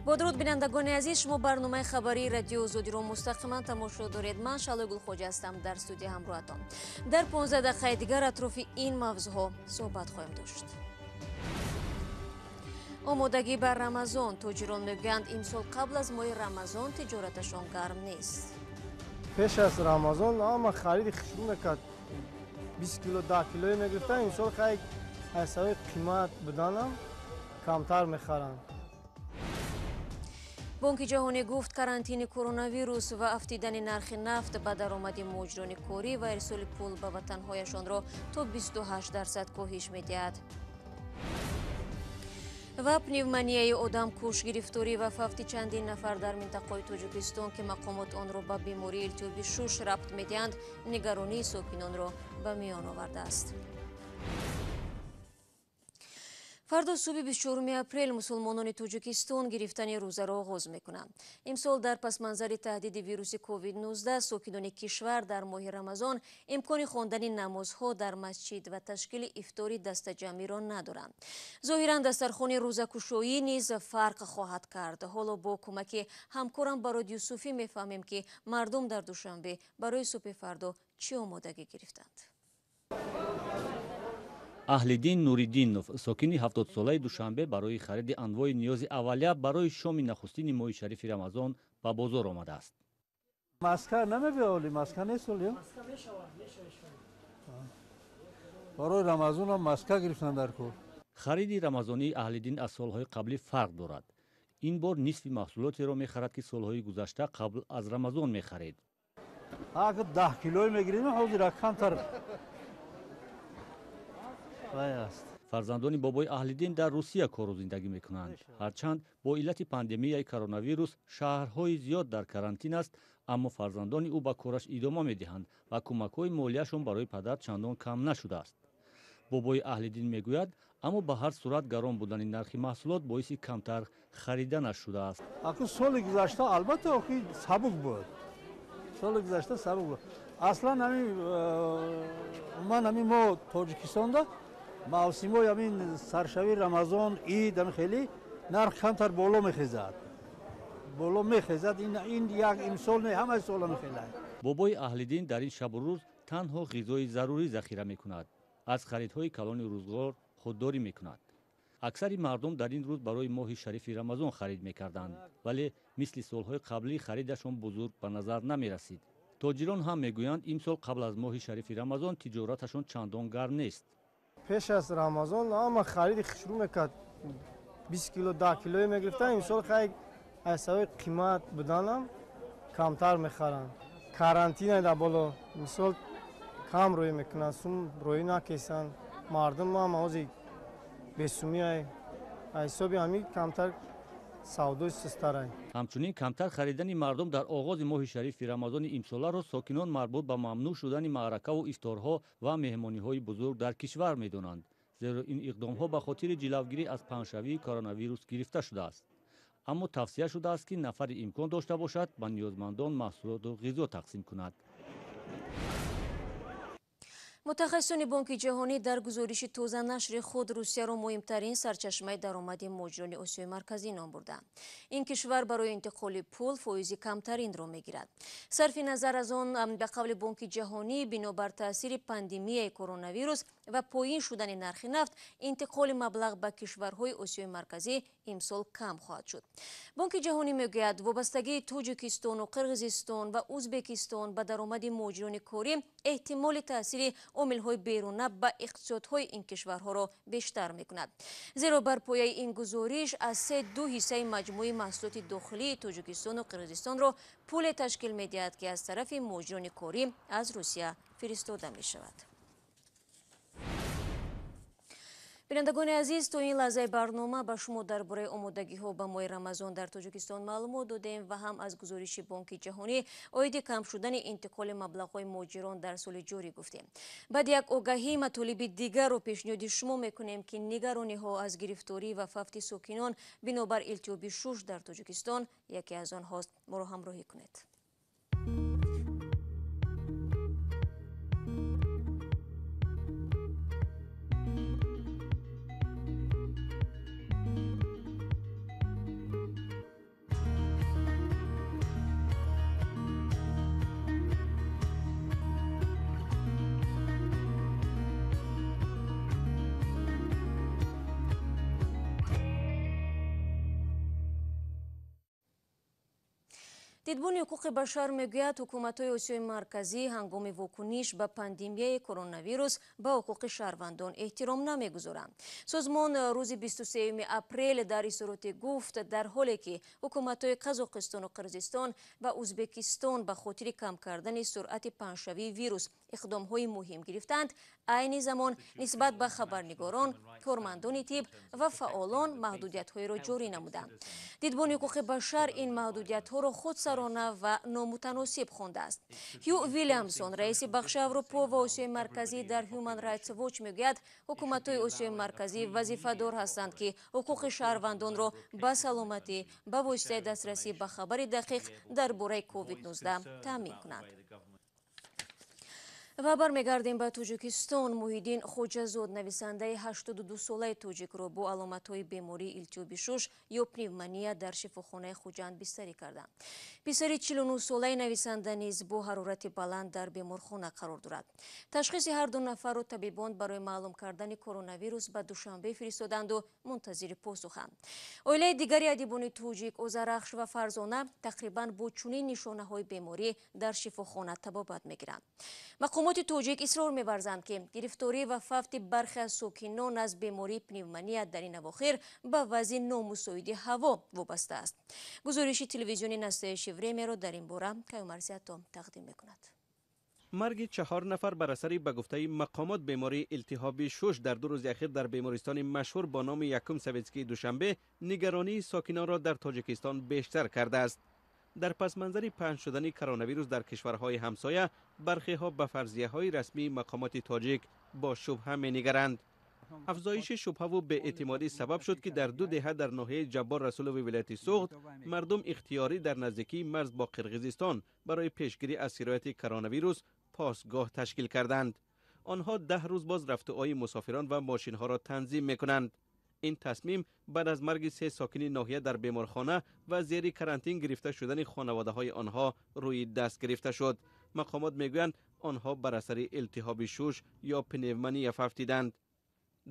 Бо дуруд, бинандагони азиз, шумо барномаи хабарии радио Озодиро мустақиман тамошо доред. Ман Шалои Гулхоҷа ҳастам, дар студия ҳамроҳатон. Дар 15 дақиқаи дигар атрофи ин мавзӯъҳо суҳбат хоҳем дошт. Омодагӣ бар Рамазон. Тоҷирон мегӯянд, имсол қабл аз моҳи Рамазон тиҷораташон гарм нест. Пеш аз Рамазон ҳама хариди хушрӯ мекард. 20 кило, 10 килое мегирифтан. Имсол хай аз сабаби қимат буданам камтар мехаранд. Бонки ҷаҳонӣ гуфт, карантини коронавирус ва афтидани нархи нафт ба даромади муҳоҷирони корӣ ва ирсоли пул ба ватанҳояшонро то 28% коҳиш медиҳад. Ва пневмонияи одамкуш, гирифторӣ ва фавти чандин нафар дар минтақаи Тоҷикистон, ки мақомот онро ба бемории илтиҳоби шуш рабт медиҳанд, нигаронии сокинонро ба миён овардааст. Фардо субҳи 24 апрел мусулмонони Тоҷикистон гирифтани рӯзаро оғоз мекунанд. Имсол дар пасманзари таҳдиди вируси COVID-19 сокинони кишвар дар моҳи Рамазон имкони хондани намозҳо дар масҷид ва ташкили ифтори дастаҷамъиро надоранд. Зоҳиран дастархони рӯзакушоӣ низ фарқ хоҳад кард. Ҳоло бо кӯмаки ҳамкорам Барод Юсуфӣ мефаҳмем, ки мардум дар Душанбе барои субҳи фардо чӣ омодагӣ гирифтанд. Аҳлиддин Нуриддинов, сокини 70-солаи Душанбе, барои хариди анвои ниёзи аввалия барои шоми нахустини моҳи шарифи Рамазон ба бозор омадааст. Маска намебиёли, маска нест оли? Барои Рамазонам маска гирифтан дар кор. Хариди рамазонии Аҳлиддин аз солҳои қаблӣ фарқ дорад. Ин бор нисфи маҳсулотеро мехарад, ки солҳои гузашта қабл аз Рамазон мехарид. Агар 10 килои мегирем, ҳозир камтар. Фарзандони бобои Аҳлиддин дар Русия кору зиндагӣ мекунанд. Ҳарчанд бо иллати пандемияи коронавирус шаҳрҳои зиёд дар карантин аст, аммо фарзандони ӯ ба кораш идома медиҳанд ва кӯмакҳои молияшон барои падар чандон кам нашудааст. Бобои Аҳлиддин мегӯяд, аммо ба ҳар сурат гарон будани нархи маҳсулот боиси камтар хариданаш шудааст. Аку соли гузашта албатта охи сабук буд. Соли гузашта сабук буд. Аслан ҳамин умуман ҳамин мо Тоҷикистонда мавсимҳои ҳамин саршавии Рамазон, ид, ҳамин хеле нарх камтар боло мехезад. Боло мехезад, ин як имсол не, ҳамаи сола мехезад. Бобои Аҳлиддин дар ин шабу рӯз танҳо ғизои зарурӣ захира мекунад. Аз харидҳои калони рӯзғор худдорӣ мекунад. Аксари мардум дар ин рӯз барои моҳи шарифи Рамазон харид мекарданд, вале мисли солҳои қаблӣ харидашон бузург ба назар намерасид. Тоҷирон ҳам мегӯянд, имсол қабл аз моҳи шарифи Рамазон тиҷораташон чандон гарм нест. Пеш аз Рамазон ҳама хариди хушрӯ мекард. 20 кило, 10 килое мегирифтан. Имсол хай аз сабаби қимат буданам камтар мехаранд. Карантина дар боло имсол кам рӯй мекунанд, сум рӯй накесанд. Мардум ҳам ҳозир бесумӣ аз ҳисоби ҳамин камтар савдои сустарай. Ҳамчунин камтар харидани мардум дар оғози моҳи шарифи Рамазони имсоларо сокинон марбут ба мамнӯъ шудани маъракаву ифторҳо ва меҳмониҳои бузург дар кишвар медонанд, зеро ин иқдомҳо ба хотири ҷилавгирӣ аз паҳншавии коронавирус гирифта шудааст. Аммо тавсия шудааст, ки нафаре имкон дошта бошад ба ниёзмандон маҳсулоту ғизо тақсим кунад. Мутахассисони Бонки ҷаҳонӣ дар гузориши тоза нашри худ Русияро муҳимтарин сарчашмаи даромади муҳоҷирони Осиёи Марказӣ ном бурданд. Ин кишвар барои интиқоли пул фоизи камтаринро мегирад. Сарфи назар аз он, ба қавли Бонки ҷаҳонӣ, бинобар таъсири пандемияи коронавирус ва поин шудани нархи нафт, интиқоли маблағ ба кишварҳои Осиёи Марказӣ имсол кам хоҳад шуд. Бонки ҷаҳонӣ мегӯяд, вобастагии Тоҷикистону Қирғизистон ва Узбекистон ба даромади муҳоҷирони корӣ эҳтимоли таъсири омилҳои беруна ба иқтисодҳои ин кишварҳоро бештар мекунад. Зеро бар пояи ин гузориш аз 3,2 ҳиссаи маҷмӯи маҳсулоти дохилии Тоҷикистону Қирғизистонро пуле ташкил медиҳад, ки аз тарафи муҳоҷирони корӣ аз Русия фиристода мешавад. Бинандагони азиз, то ин лаҳзаи барнома ба шумо дар бораи омодагиҳо ба моҳи Рамазон дар Тоҷикистон маълумот додем ва ҳам аз гузориши Бонки ҷаҳонӣ оиди кам шудани интиқоли маблағҳои муҳоҷирон дар соли ҷорӣ гуфтем. Баъди як огаҳӣ матолиби дигарро пешниҳоди шумо мекунем, ки нигарониҳо аз гирифторӣ ва фавти сокинон бинобар илтиҳоби шуш дар Тоҷикистон яке аз онҳост. Моро ҳамроҳӣ кунед. Дидбони ҳуқуқи башар мегӯяд, ҳукуматҳои Осиёи Марказӣ ҳангоми вокуниш ба пандемияи коронавирус ба ҳуқуқи шаҳрвандон эҳтиром намегузоранд. Созмон рӯзи 23 апрел дар изҳороте гуфт, дар ҳоле ки ҳукуматҳои Қазоқистону Қирғизистон ва Ӯзбекистон ба хотири кам кардани суръати паҳншавии вирус иқдомҳои муҳим гирифтанд, айни замон нисбат ба хабарнигорон, кормандони тиб ва фаъолон маҳдудиятҳоеро ҷорӣ намуданд. Дидбони ҳуқуқи башар ин маҳдудиятҳоро худсарона ва номутаносиб хондааст. Ҳю Вилямсон, раиси бахши Аврупо ва Осиёи Марказӣ дар Human Rights Watch, мегӯяд, ҳукуматҳои Осиёи Марказӣ вазифадор ҳастанд, ки ҳуқуқи шаҳрвандонро ба саломатӣ ба воситаи дастрасӣ ба хабари дақиқ дар бораи COVID-19 таъмин кунанд. Ва бармегардем ба Тоҷикистон. Муҳиддин Хоҷазод, нависандаи 82-солаи тоҷикро бо аломатҳои бемории илтиҳоби шуш ё пневмония дар шифохонаи Хуҷанд бистарӣ карданд. Писари 49-солаи нависанда низ бо ҳарорати баланд дар беморхона қарор дорад. Ташхиси ҳар ду нафарро табибон барои маълум кардани коронавирус ба Душанбе фиристоданду мунтазири посуханд. Оилаи дигари адибони тоҷик, Озарахш ва Фарзона, тақрибан бо чунин нишонаҳои беморӣ дар шифохона табобат мегиранд. Мақомоти тоҷик исрор меварзанд, ки гирифторӣ ва фавти бархе аз сокинон аз бемории пневмония дар ин авохир ба вазъи номусоиди ҳаво вобаста аст. Гузориши телевизиони «Настоящее время»-ро дар ин бора Каюмарси Ато тақдим мекунад. Марги 4 нафар бар асари ба гуфтаи мақомот бемории илтиҳоби шуш дар 2 рӯзи ахир дар бемористони машҳур бо номи Якум Советскии Душанбе нигаронии сокинонро дар Тоҷикистон бештар кардааст. Дар пасманзари паҳн шудани коронавирус дар кишварҳои ҳамсоя, бархеҳо ба фарзияҳои расмии мақомоти тоҷик бо шубҳа менигаранд. Афзоиши шубҳаву беэътимодӣ сабаб шуд, ки дар 2 деҳа дар ноҳияи Ҷаббор Расулови вилояти Суғд мардум ихтиёрӣ дар наздикии марз бо Қирғизистон барои пешгирӣ аз сирояти коронавирус посгоҳ ташкил карданд. Онҳо 10 рӯз боз рафтуои мусофирон ва мошинҳоро танзим мекунанд. Ин тасмим баъд аз марги 3 сокини ноҳия дар беморхона ва зери карантин гирифта шудани хонаводаҳои онҳо рӯи даст гирифта шуд. Мақомот мегӯянд, онҳо бар асари илтиҳоби шуш ё пневмония фавтиданд.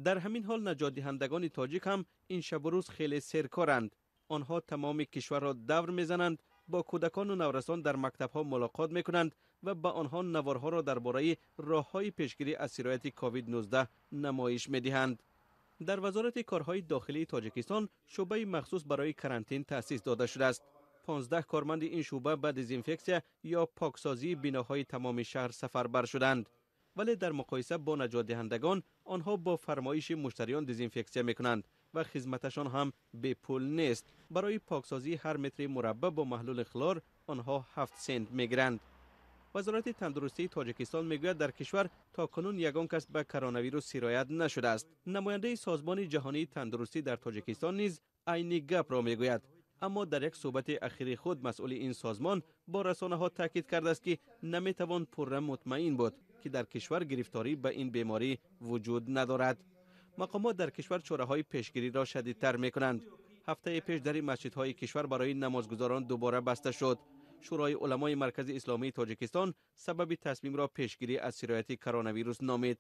Дар ҳамин ҳол наҷотдиҳандагони тоҷик ҳам ин шабу рӯз хеле серкоранд. Онҳо тамоми кишварро давр мезананд, бо кӯдакону наврасон дар мактабҳо мулоқот мекунанд ва ба онҳо наворҳоро дар бораи роҳҳои пешгирӣ аз сирояти COVID-19 намоиш медиҳанд. Дар Вазорати корҳои дохилии Тоҷикистон шӯъбаи махсус барои карантин таъсис дода шудааст. 15 корманди ин шӯъба ба дезинфексия ё поксозии биноҳои тамоми шаҳр сафарбар шуданд. Вале дар муқоиса бо наҷотдиҳандагон онҳо бо фармоиши муштариён дезинфексия мекунанд ва хизматашон ҳам бепул нест. Барои поксозии ҳар метри мураббаъ бо маҳлули хлор онҳо 7 сент мегиранд. Вазорати тандурустии Тоҷикистон мегӯяд, дар кишвар то кунун ягон кас ба коронавирус сироят нашудааст. Намояндаи Созмони ҷаҳонии тандурустӣ дар Тоҷикистон низ айни гапро мегӯяд. Аммо дар як суҳбати ахири худ масъули ин созмон бо расонаҳо таъкид кардааст, ки наметавон пурра мутмаин буд, ки дар кишвар гирифторӣ ба ин беморӣ вуҷуд надорад. Мақомот дар кишвар чораҳои пешгириро шадидтар мекунанд. Ҳафтаи пеш дари масҷидҳои кишвар барои намозгузорон дубора баста шуд. Шӯрои уламои Маркази Исломии Тоҷикистон сабаби тасмимро пешгирӣ аз сирояти коронавирус номид.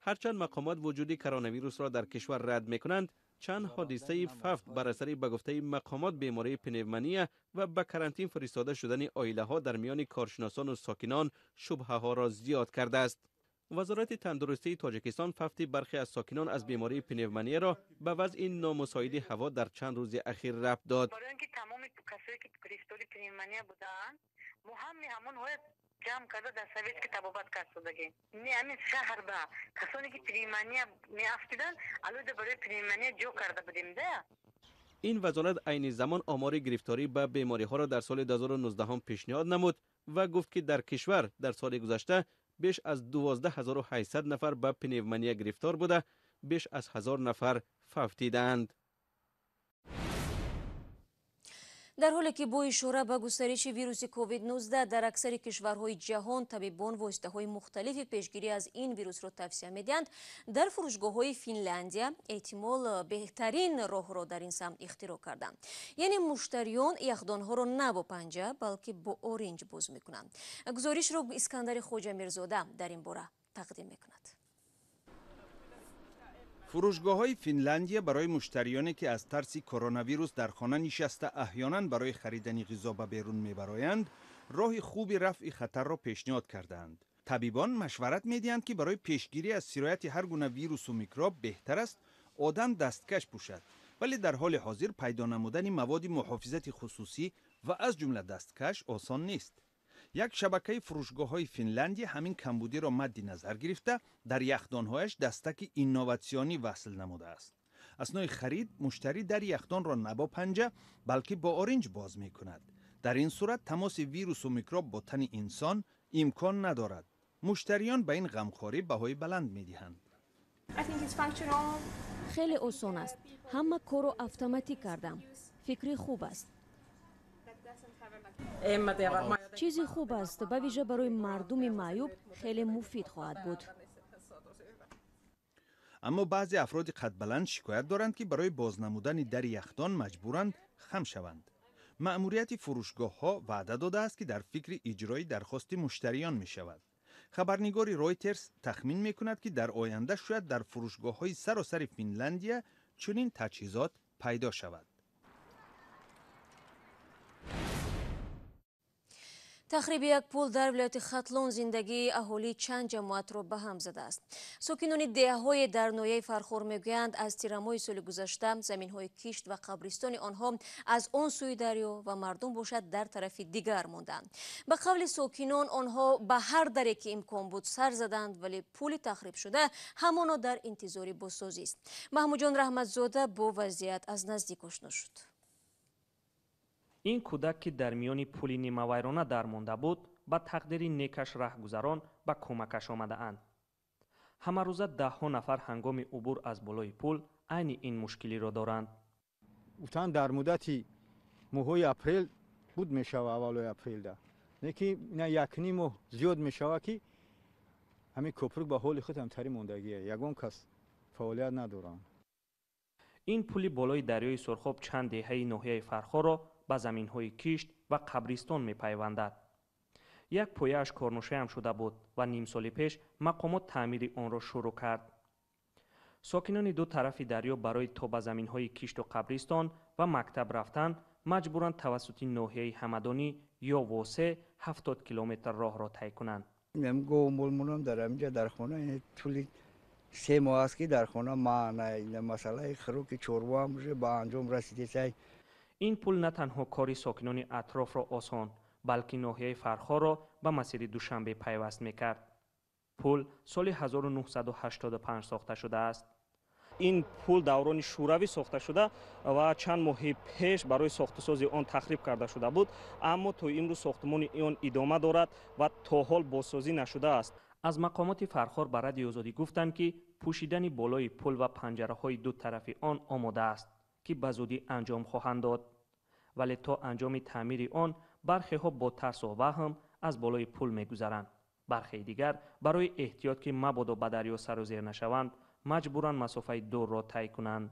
Ҳарчанд мақомот вуҷуди коронавирусро дар кишвар рад мекунанд, чанд ҳодисаи фавт бар асари ба гуфтаи мақомот бемории пневмония ва ба карантин фиристода шудани оилаҳо дар миёни коршиносону сокинон шубҳаҳоро зиёд кардааст. Вазорати тандурустии Тоҷикистон фавти бархе аз сокинон аз бемории пневмонияро ба вазъи номусоиди ҳаво дар чанд рӯзи ахир рабт дод. Барои он ки тамоми касое ки гирифтори пневмония будаанд, мо ҳами ҳамонҳоя ҷамъ карда дар Советский табобат кардодагем. Не, ҳамин шаҳр ба касоне ки пневмония меафтиданд, алоҳида барои пневмония ҷо карда будем да. Ин вазорат айни замон омори гирифторӣ ба бемориҳоро дар соли 2019 пешниҳод намуд ва гуфт, ки дар кишвар дар соли гузашта беш аз 12800 нафар ба пневмония гирифтор буда, беш аз 1000 нафар фавтидаанд. Дар ҳоле ки бо ишора ба густариши вируси COVID-19 дар аксари кишварҳои ҷаҳон табибон воситаҳои мухталифи пешгирӣ аз ин вирусро тавсия медиҳанд, дар фурӯшгоҳҳои Финляндия эҳтимол беҳтарин роҳро дар ин самт ихтироъ карданд. Яъне муштариён яхдонҳоро на бо панҷа, балки бо оринҷ боз мекунанд. Гузоришро Искандари Хоҷамирзода дар ин бора тақдим мекунад. Фурӯшгоҳҳои Финляндия барои муштариёне ки аз тарси коронавирус дар хона нишаста аҳёнан барои харидани ғизо ба берун мебароянд, роҳи хуби рафъи хатарро пешниҳод кардаанд. Табибон машварат медиҳанд, ки барои пешгирӣ аз сирояти ҳар гуна вирусу микроб беҳтар аст одам дасткаш пӯшад. Вале дар ҳоли ҳозир пайдо намудани маводи муҳофизати хусусӣ ва аз ҷумла дасткаш осон нест. Як шабакаи фурӯшгоҳҳои Финляндия ҳамин камбудиро мадди назар гирифта, дар яхдонҳояш дастаки инноватсионӣ васл намудааст. Аснои харид муштарӣ дари яхдонро на бо панҷа, балки бо оринҷ боз мекунад. Дар ин сурат тамоси вирусу микроб бо тани инсон имкон надорад. Муштариён ба ин ғамхорӣ баҳои баланд медиҳанд. Хеле осон аст. Ҳама корро автоматӣ кардам. Фикри хуб аст. Чизи хуб аст, ба вижа барои мардуми маъюб хеле муфид хоҳад буд. Аммо баъзе афроди қадбаланд шикоят доранд, ки барои боз намудани дари яхдон маҷбуранд хам шаванд. Маъмурияти фурӯшгоҳҳо ваъда додааст, ки дар фикри иҷрои дархости муштариён мешавад. Хабарнигори Ройтерс тахмин мекунад, ки дар оянда шояд дар фурӯшгоҳҳои саросари Финляндия чунин таҷҳизот пайдо шавад. Тахриби як пул дар вилояти Хатлон зиндагии аҳолии чанд ҷамоатро ба ҳам задааст. Сокинони деҳаҳое дар ноҳияи Фархор мегӯянд, аз тирамоҳи соли гузашта заминҳои кишт ва қабристони онҳо аз он сӯи дарё ва мардум бошад дар тарафи дигар монданд. Ба қавли сокинон, онҳо ба ҳар даре ки имкон буд сар заданд, вале пули тахрибшуда ҳамоно дар интизори бозсозист. Маҳмудҷон Раҳматзода бо вазъият аз наздик ошно шуд. Ин кӯдак, ки дар миёни пули нимавайрона дармонда буд, ба тақдири некаш раҳгузарон ба кӯмакаш омадаанд. Ҳамарӯза даҳҳо нафар ҳангоми убур аз болои пул айни ин мушкилиро доранд. Гуфтанд, дар муддати моҳҳои апрел буд мешава, аввалои апрелда. Лекин ина якним моҳ зиёд мешава, ки ҳамин кӯпрук ба ҳоли худ ҳамтари мондагие, ягон кас фаъолият надоранд. Ин пули болои дарёи Сурхоб чанд деҳаи ноҳияи Фархорро ба заминҳои кишт ва қабристон мепайвандад. Як пояаш корношоям шуда буд ва ним соли пеш мақомот таъмири онро шурӯъ кард. Сокинони ду тарафи дарё барои то ба заминҳои кишту қабристон ва мактаб рафтан маҷбуранд тавассути ноҳияи Ҳамадонӣ ё Восе 70 километр роҳро тай кунанд. Говмолмонам дар ҳаминҷа дар хона тӯли 3 моҳ аст, ки дар хона масъалаи хӯроки чорвоам уже ба анҷом расидесай. Ин пул на танҳо кори сокинони атрофро осон, балки ноҳияи Фархорро ба масири Душанбе пайваст мекард. Пул соли 1985 сохта шудааст. Ин пул даврони шӯравӣ сохта шуда ва чанд моҳи пеш барои сохтусози он тахриб карда шуда буд, аммо то имрӯз сохтумони он идома дорад ва то ҳол бозсозӣ нашудааст. Аз мақомоти Фархор ба Радиои Озодӣ гуфтанд, ки пӯшидани болои пул ва панҷараҳои ду тарафи он омода аст, ки ба зудӣ анҷом хоҳанд дод. Вале то анҷоми таъмири он бархеҳо бо тарсу ваҳм аз болои пул мегузаранд. Бархеи дигар барои эҳтиёт, ки мабодо ба дарё сару зер нашаванд, маҷбуранд масофаи дурро тай кунанд.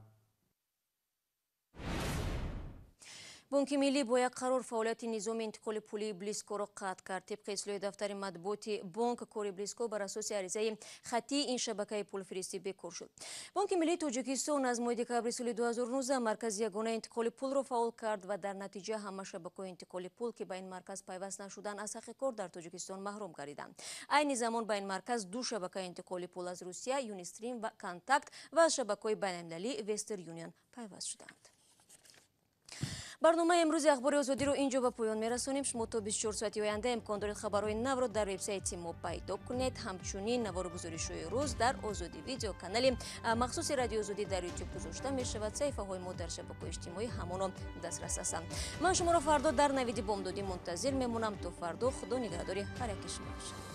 Бонки миллӣ бо як қарор фаъолияти низоми интиқоли пулии Блискоро қатъ кард. Тибқи ислоҳи дафтари матбуоти бонк, кори Блиско бар асоси аризаи хаттии ин шабакаи пулфиристӣ бекор шуд. Бонки миллии Тоҷикистон аз моҳи декабри соли 2019 маркази ягонаи интиқоли пулро фаъол кард ва дар натиҷа ҳама шабакаҳои интиқоли пул, ки ба ин марказ пайваст нашуданд, аз ҳаққи кор дар Тоҷикистон маҳрум гардиданд. Айни замон ба ин марказ ду шабакаи интиқоли пул аз Русия, Юнистрим ва Контакт ва аз шабакаҳои байналмилалӣ Вестер Юнион пайваст шуданд. Барномаи имрӯзи Ахбори Озодиро инҷо ба поён мерасонем. Шумо то 24 соати оянда имкон доред хабарҳои навро дар вебсайти мо пайдо кунед. Ҳамчунин навору гузоришҳои рӯз дар Озодӣ видео канали махсуси Радиои Озодӣ дар Ютуб гузошта мешавад. Саҳифаҳои мо дар шабакаҳои иҷтимоӣ ҳамоно дастрас ҳастанд. Ман шуморо фардо дар навиди бомдодӣ мунтазир мемонам. То фардо Худо нигаҳдори ҳар яки шумо бошад.